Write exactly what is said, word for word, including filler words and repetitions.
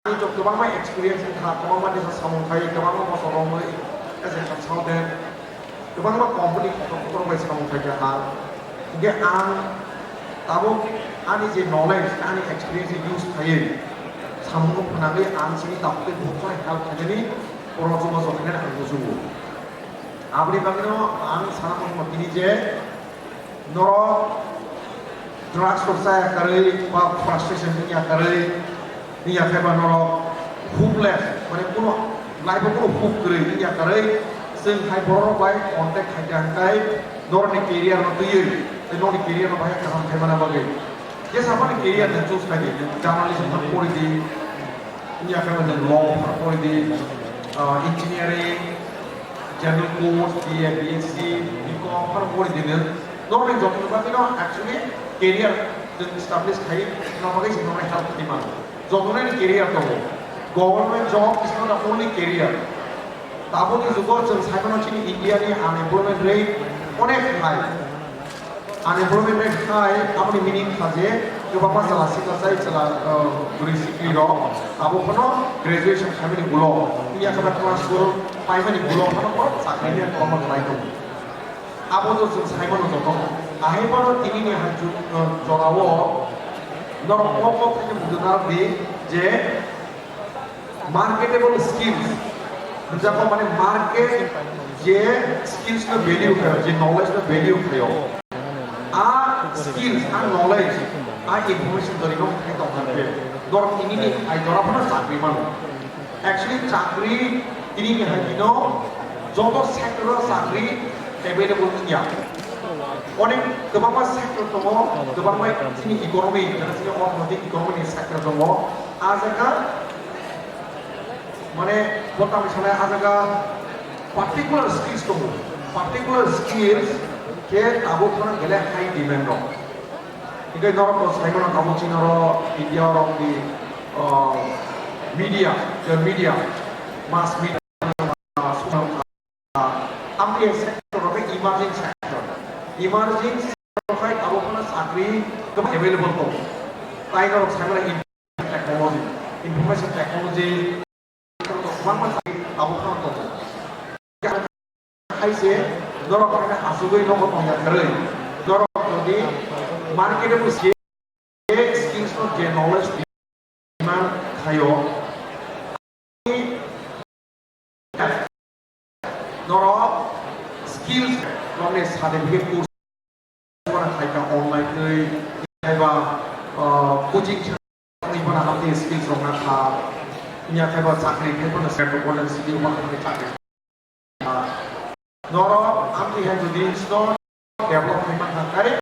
Ang kwbangma experience wngkha, kwbangma nisa samung khai, kwbangma bosor romwi, as a consultant, kwbangma company kotor kotor bai samung khai kha. Hinkhe ang tabuk ani je knowledge, ani experience use khaiwi samungno phwnangwi ang chini tabuk tei bukhukno help khainani borok chubachu khainani ang muchungo. Aboni bagwino ang sana muchungo tini je norok drugs rok chaya karwi ba frustration wngya karwi, wngya khe ba norok hopeless, mane kuno life o kuno hope kwrwi wngya karwi, chwng hai borok rok bai contact khaikha hwnkhe norokni career no twiwi tei norokni career no bahai kaham khaimana bagwi. Jesa phano career nwng choose khaidi, nwng journalism no pori di, wngya khe nwng law phano pori di, ah, engineering, general course, B A, B S C, B Com phano pori di nwng. Norokni joto bagwino actually career nwng establish khai, no bagwi se norokni help khai mano. Jotono ni career tongo. Government job is not the only career. Tabukni jugo chwng sai mano chini India ni unemployment rate onek high. Unemployment rate hai, aboni meaning kha je kwbangma chwla sikla chai chwla, uh, bwrwi sikli rok abo phano graduation khaimani ulo, wngya khe ba class twelve paimani ulo phano borok chakri ni kwbangma khlai tongo. Abo no chwng sai mano joto. Ahai phano tini ni hai ju-, uh, jorao norok kok kok khe bujo narwk di je marketable skills, hwnjak mane market je skills no value khayo, je knowledge no value khayo, a skills, a knowledge, a information jodi no khai tong kha khe, norok tini ni hai jora phano chakri mano. Actually chakri tini ni hai dino joto sector o chakri available wngya. Onek kwbangma sector tongo, kwbangma chini economy, chini orthodotik economy ni sector tongo. A jaga mane, bo tamni sanai, a jaga particular skills tongo. Particular skills khe tabuk phano belai high demand rok. Hinkhe norok bo sai mano tabuk chini oro India rok ni, ah, media, je media, mass media, ah, social, ah, amtwi sector rok khe emerging sector. Emerging sector rok khai tabuk phano chakri kwbang available tongo. Tai norok sai mano technology, information technology, kwbangma abo phano tongo. Hai se norok haino asugwi nogo tongya kwrwi, norok jodi marketable skills no je knowledge demand khaio, norok skills, norokni certificate course, norok khaikha online twi, haiba, uh, coaching centre twi, bono hamni skills rok nakha, wngya khaiba chakri khai bono central government city o bono hamni chakri. Norok hamni hai jodi develop khaima thangkhai,